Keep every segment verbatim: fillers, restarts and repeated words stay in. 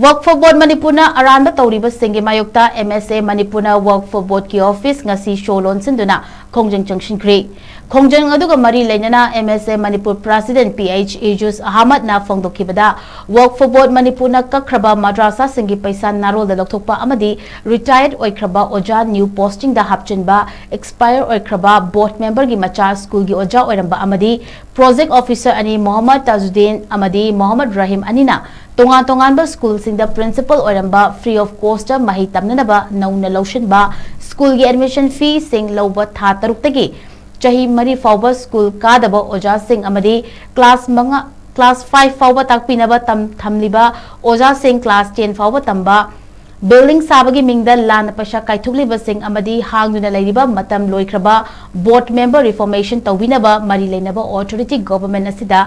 ꯋꯛꯐ ꯕꯣꯔꯗ ꯃꯅꯤꯄꯨꯔꯅ ꯑꯔꯥꯟꯕ ꯇꯧꯔꯤꯕꯁꯤꯡꯒꯤ ꯃꯥꯌꯣꯛꯇ ꯑꯦꯝ ꯑꯦꯁ ꯑꯦ ꯃꯅꯤꯄꯨꯔꯅ ꯋꯛꯐ ꯕꯣꯔꯗꯀꯤ ꯑꯣꯐꯤꯁ ꯉꯁꯤ ꯁꯣ ꯂꯣꯟꯁꯤꯟꯗꯨꯅ ꯈꯣꯡꯖꯪ ꯆꯪꯁꯤꯟꯈ꯭ꯔꯤ꯫ ꯈꯣꯡꯖꯪ ꯑꯗꯨꯒ ꯃꯔꯤ ꯂꯩꯅꯅ ꯑꯦꯝ ꯑꯦꯁ ꯑꯦ ꯃꯅꯤꯄꯨꯔ ꯄ꯭ꯔꯦꯁꯤꯗꯦꯟꯠ ꯄꯤ ꯑꯩꯆ ꯏꯖꯨꯁ ꯑꯍꯃꯗꯅ ꯐꯣꯡꯗꯣꯛꯈꯤꯕꯗ, ꯋꯛꯐ ꯕꯣꯔꯗ ꯃꯅꯤꯄꯨꯔꯅ ꯀꯛꯈ꯭ꯔꯕ ꯃꯗ꯭ꯔꯥꯁꯥꯁꯤꯡꯒꯤ ꯄꯩꯁꯥ ꯅꯥꯔꯣꯜꯗ ꯂꯧꯊꯣꯛꯄ ꯑꯃꯗꯤ ꯔꯤꯇꯥꯌꯔꯗ ꯑꯣꯏꯈ꯭ꯔꯕ ꯑꯣꯖꯥ ꯅ꯭ꯌꯨ ꯄꯣꯁꯇꯤꯡꯗ ꯍꯥꯞꯆꯤꯟꯕ, ꯑꯦꯛꯁꯄꯥꯌꯔ ꯑꯣꯏꯈ꯭ꯔꯕ ꯕꯣꯔꯗ ꯃꯦꯝꯕꯔꯒꯤ ꯃꯆꯥ ꯁ꯭ꯀꯨꯜꯒꯤ ꯑꯣꯖꯥ ꯑꯣꯏꯔꯝꯕ ꯑꯃꯗꯤ ꯄ꯭ꯔꯣꯖꯦꯛ ꯑꯣꯐꯤꯁꯔ ꯑꯅꯤ ꯃꯣꯍꯝꯃꯗ ꯇꯥꯖꯨꯗꯤꯟ ꯑꯃꯗꯤ ꯃꯣꯍꯝꯃꯗ ꯔꯍꯤꯝ ꯑꯅꯤꯅ ꯇꯣꯉꯥꯟ ꯇꯣꯉꯥꯟꯕ ꯁ꯭ꯀꯨꯜꯁꯤꯡꯗ ꯄ꯭ꯔꯤꯟꯁꯤꯄꯜ ꯑꯣꯏꯔꯝꯕ, ꯐ꯭ꯔꯤ ꯑꯣꯐ ꯀꯣꯁꯇ ꯃꯍꯩ ꯇꯝꯅꯅꯕ ꯅꯧꯅ ꯂꯧꯁꯤꯟꯕ, ꯁ꯭ꯀꯨꯜꯒꯤ ꯑꯦꯗꯃꯤꯁꯟ ꯐꯤꯁꯤꯡ ꯂꯧꯕ ꯊꯥ ꯇꯔꯨꯛꯇꯒꯤ ꯆꯍꯤ ꯃꯔꯤ ꯐꯥꯎꯕ ꯁ꯭ꯀꯨꯜ ꯀꯥꯗꯕ ꯑꯣꯖꯥꯁꯤꯡ ꯑꯃꯗꯤ ꯀ꯭ꯂꯥꯁ ꯃꯉꯥ, ꯀ꯭ꯂꯥꯁ ꯐꯥꯏꯚ ꯐꯥꯎꯕ ꯇꯥꯛꯄꯤꯅꯕ ꯇꯝ-, ꯊꯝꯂꯤꯕ ꯑꯣꯖꯥꯁꯤꯡ ꯀ꯭ꯂꯥꯁ ꯇꯦꯟ ꯐꯥꯎꯕ ꯇꯝꯕ, ꯕꯤꯜꯗꯤꯡ ꯁꯥꯕꯒꯤ ꯃꯤꯡꯗ ꯂꯥꯟꯅ ꯄꯩꯁꯥ ꯀꯥꯏꯊꯣꯛꯂꯤꯕꯁꯤꯡ ꯑꯃꯗꯤ ꯍꯥꯡꯗꯨꯅ ꯂꯩꯔꯤꯕ ꯃꯇꯝ ꯂꯣꯏꯈ꯭ꯔꯕ ꯕꯣꯔꯗ ꯃꯦꯝꯕꯔ ꯔꯤꯐꯣꯔꯃꯦꯁꯟ ꯇꯧꯕꯤꯅꯕ ꯃꯔꯤ ꯂꯩꯅꯕ ꯑꯣꯊꯣꯔꯤꯇꯤ ꯒꯣꯚꯔꯟꯃꯦꯟꯠ ꯑꯁꯤꯗ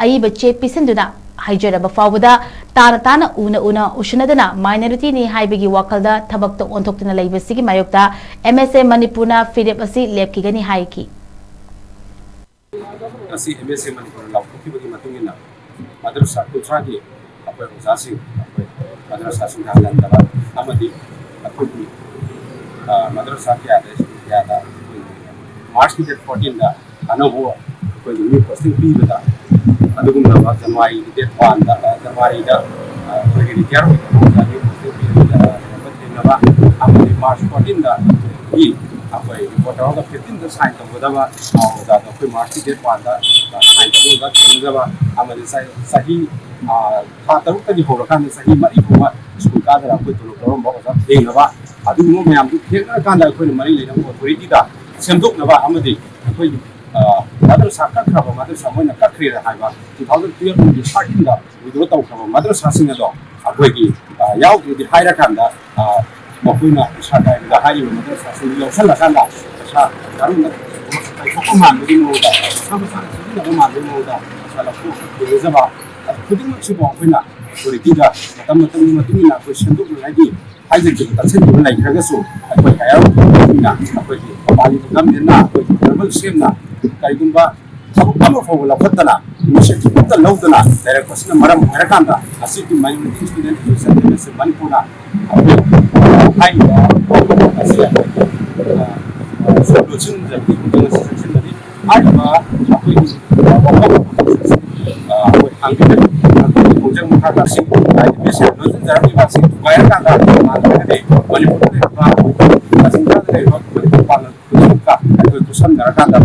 ꯑꯏꯕ ꯆꯦ ꯄꯤꯁꯤꯟꯗꯨꯅ ꯍꯥꯏꯖꯔꯕ ꯐꯥꯎꯕꯗ ꯇꯥꯅ ꯇꯥꯅ ꯎꯅ ꯎꯅ ꯎꯁꯤꯟꯅꯗꯅ ꯃꯥꯏꯅꯣꯔꯤꯇꯤꯅꯤ ꯍꯥꯏꯕꯒꯤ ꯋꯥꯈꯜꯗ ꯊꯕꯛꯇ ꯑꯣꯟꯊꯣꯛꯇꯨꯅ ꯂꯩꯕꯁꯤꯒꯤ ꯃꯥꯌꯣꯛꯇ ꯑꯦꯝ ꯑꯦꯁ ꯑꯦ ꯃꯅꯤꯄꯨꯔꯅ ꯐꯤꯔꯦꯞ ꯑꯁꯤ ꯂꯦꯞꯈꯤꯒꯅꯤ ꯍꯥꯏꯈꯤ꯫ ꯉꯁꯤ ꯑꯦꯝ ꯑꯦꯁ ꯑꯦ ꯃꯅꯤꯄꯨꯔꯅ ꯂꯥꯎꯊꯣꯛꯈꯤꯕꯒꯤ ꯃꯇꯨꯡ ꯏꯟꯅ ꯃꯗ꯭ꯔꯁꯥ ꯀꯨꯟꯊ꯭ꯔꯥꯒꯤ ꯑꯩꯈꯣꯏ ꯑꯣꯖꯥꯁꯤꯡ, ꯑꯩꯈꯣꯏ ꯃꯗ꯭ꯔꯁꯥꯁꯤꯡꯗ ꯍꯜꯍꯟꯗꯕ ꯑꯃꯗꯤ ꯑꯩꯈꯣꯏꯒꯤ, ꯑ, ꯃꯗ꯭ꯔꯁꯥ ꯀꯌꯥꯗ, ꯁ꯭ꯀꯨꯜ ꯀꯌꯥꯗ ꯑꯩꯈꯣꯏ ꯃꯥꯔꯆꯀꯤ ꯗꯦꯠ ꯐꯣꯔꯇꯤꯟꯗ ꯑꯅꯧꯕ ꯑꯩꯈꯣꯏꯒꯤ ꯅ꯭ꯌꯨ ꯄꯣꯁꯇꯤꯡ ꯄꯤꯕꯗ ꯑꯗꯨꯒꯨꯝꯂꯕ ꯖꯅꯋꯥꯔꯤꯒꯤ ꯗꯦꯠ ꯋꯥꯟꯗ, ꯑ, ꯖꯅꯋꯥꯔꯤꯗ, ꯑ, ꯑꯩꯈꯣꯏꯒꯤ ꯔꯤꯇꯥꯌꯔ ꯑꯣꯏꯕ ꯑꯣꯖꯥꯒꯤ ꯄꯣꯁꯇꯤꯡ ꯄꯤꯕꯗ ꯊꯦꯡꯅꯕ ꯑꯃꯗꯤ ꯃꯥꯔꯆ ꯐꯣꯔꯇꯤꯟꯗ ꯑꯩꯈꯣꯏ ꯔꯤꯄꯣꯔꯠ ꯇꯧꯔꯒ ꯐꯤꯐꯇꯤꯟꯗ ꯁꯥꯏꯟ ꯇꯧꯒꯗꯕ, ꯑ, ꯑꯣꯖꯥꯗꯣ ꯑꯩꯈꯣꯏ ꯃꯥꯔꯆꯀꯤ ꯗꯦꯠ ꯋꯥꯟꯗ, ꯑ, ꯁꯥꯏꯟ ꯇꯧꯕ ꯑꯣꯖꯥ ꯊꯦꯡꯅꯖꯕ ꯑꯃꯗꯤ ꯆꯍꯤ, ꯆꯍꯤ, ꯑ, ꯊꯥ ꯇꯔꯨꯛꯇꯒꯤ ꯍꯧꯔꯀꯥꯟꯗ ꯆꯍꯤ ꯃꯔꯤ ꯐꯥꯎꯕ ꯁ꯭ꯀꯨꯜ ꯀꯥꯗꯅ ꯑꯩꯈꯣꯏ ꯇꯣꯂꯣꯞ ꯂꯧꯔꯝꯕ ꯑꯣꯖꯥ ꯊꯦꯡꯅꯕ, ꯑꯗꯨꯒꯨꯝꯕ ꯃꯌꯥꯝꯗꯨ ꯊꯦꯡꯅꯔꯀꯥꯟꯗ ꯑꯩꯈꯣꯏꯅ ꯃꯔꯤ ꯂꯩꯅꯕ ꯑꯣꯊꯣꯔꯤꯇꯤꯗ ꯁꯦꯝꯗꯣꯛꯅꯕ ꯑꯃꯗꯤ ꯑꯩꯈꯣꯏꯒꯤ, ꯑ, ꯃꯗ꯭ꯔꯁꯥ ꯀꯛꯈ꯭ꯔꯕ, ꯃꯗ꯭ꯔꯁꯥ ꯃꯣꯏꯅ ꯀꯛꯈ꯭ꯔꯦꯅ ꯍꯥꯏꯕ two thousand twelve ꯒꯤ thirteen ꯗ withdraw ꯇꯧꯈ꯭ꯔꯕ ꯃꯗ꯭ꯔꯁꯥꯁꯤꯡ ꯑꯗꯣ ꯑꯩꯈꯣꯏꯒꯤ, ꯑ, ꯌꯥꯎꯗ꯭ꯔꯗꯤ ꯍꯥꯏꯔꯀꯥꯟꯗ, ꯑ, ꯃꯈꯣꯏꯅ ꯄꯩꯁꯥ ꯀꯥꯏꯕꯗ ꯍꯥꯏꯔꯤꯕ ꯃꯗ꯭ꯔꯁꯥꯁꯤꯡꯗꯨ ꯂꯧꯁꯤꯜꯂꯀꯥꯟꯗ ꯄꯩꯁꯥ ꯀꯥꯏꯊꯣꯛꯄ ꯃꯥꯟꯕꯒꯤ ꯃꯑꯣꯡꯗ, ꯄꯩꯁꯥ ꯃꯁꯥꯅ ꯁꯤꯖꯤꯟꯅꯕ ꯃꯥꯟꯕꯒꯤ ꯃꯑꯣꯡꯗ ꯄꯩꯁꯥ ꯂꯧꯊꯣꯛ ꯊꯦꯡꯅꯖꯕ, ꯈꯨꯗꯤꯡꯃꯛꯁꯤꯕꯨ ꯑꯩꯈꯣꯏꯅ ꯑꯣꯊꯣꯔꯤꯇꯤꯗ ꯃꯇꯝ ꯃꯇꯝꯒꯤ ꯃꯇꯨꯡ ꯏꯟꯅ ꯑꯩꯈꯣꯏ ꯁꯦꯝꯗꯣꯛꯅꯉꯥꯏꯒꯤ ꯍꯥꯏꯖꯈꯤꯕ ꯇꯛꯁꯤꯟꯈꯤꯕ ꯂꯩꯈ꯭ꯔꯒꯁꯨ, ꯑꯩꯈꯣꯏ ꯍꯥꯏꯌꯔ ꯑꯣꯊꯣꯔꯤꯇꯤꯅ, ꯑꯩꯈꯣꯏꯒꯤ ꯄꯥꯜꯂꯤꯕ ꯒꯃꯦꯟꯅ, ꯑꯩꯈꯣꯏꯒꯤ ꯇ꯭ꯔꯥꯏꯕꯦꯜ ꯁꯤ ꯑꯦꯝꯅ ꯀꯔꯤꯒꯨꯝꯕ ꯊꯕꯛ ꯑꯃ ꯐꯥꯎꯕ ꯂꯧꯈꯠꯇꯅ ꯏꯅꯤꯁꯤꯌꯦꯇꯤꯚ ꯂꯧꯗꯨꯅ ꯂꯩꯔꯛꯄꯁꯤꯅ ꯃꯔꯝ ꯑꯣꯏꯔꯀꯥꯟꯗ ꯉꯁꯤꯒꯤ ꯃꯅꯤꯄꯨꯔ ꯁ꯭ꯇꯨꯗꯦꯟꯠ ꯏꯟꯇꯔꯅꯦꯁꯅꯦꯜ ꯃꯅꯤꯄꯨꯔꯅ ꯑꯩꯈꯣꯏ ꯍꯥꯏꯔꯤꯕ ꯋꯥꯐꯝ ꯑꯁꯤ ꯑꯩꯈꯣꯏ ꯂꯣꯠꯁꯤꯟꯖꯕꯒꯤ ꯈꯣꯡꯖꯪ ꯑꯁꯤ ꯆꯪꯁꯤꯟꯕꯅꯤ꯫ ꯍꯥꯏꯔꯤꯕ ꯑꯩꯈꯣꯏꯒꯤ ꯋꯥꯐꯝ ꯑꯩꯈꯣꯏ ꯍꯥꯡꯕꯤꯔꯤꯕ ꯑꯩꯈꯣꯏꯒꯤ ꯈꯣꯡꯖꯪ ꯃꯈꯥ ꯇꯥꯁꯤꯡ ꯍꯥꯏꯗꯤ ꯃꯤꯁꯤꯡ ꯂꯣꯠꯁꯤꯟꯖꯔꯝꯃꯤꯕ ꯑꯁꯤ ꯊꯨꯒꯥꯏꯔꯀꯥꯟꯗ ꯃꯥꯟꯅꯔꯒꯗꯤ ꯃꯅꯤꯄꯨꯔꯗ ꯂꯩꯔꯤꯕ ꯀꯛꯆꯤꯡ ꯈꯨꯟꯗꯥꯗ ꯂꯩꯔꯤꯕ ꯃꯅꯤꯄꯨꯔ ꯄꯥꯡꯒꯜ ꯈꯨꯗꯤꯡꯃꯛꯀ ꯑꯩꯈꯣꯏ ꯈꯨꯠꯁꯝꯅꯔꯀꯥꯟꯗ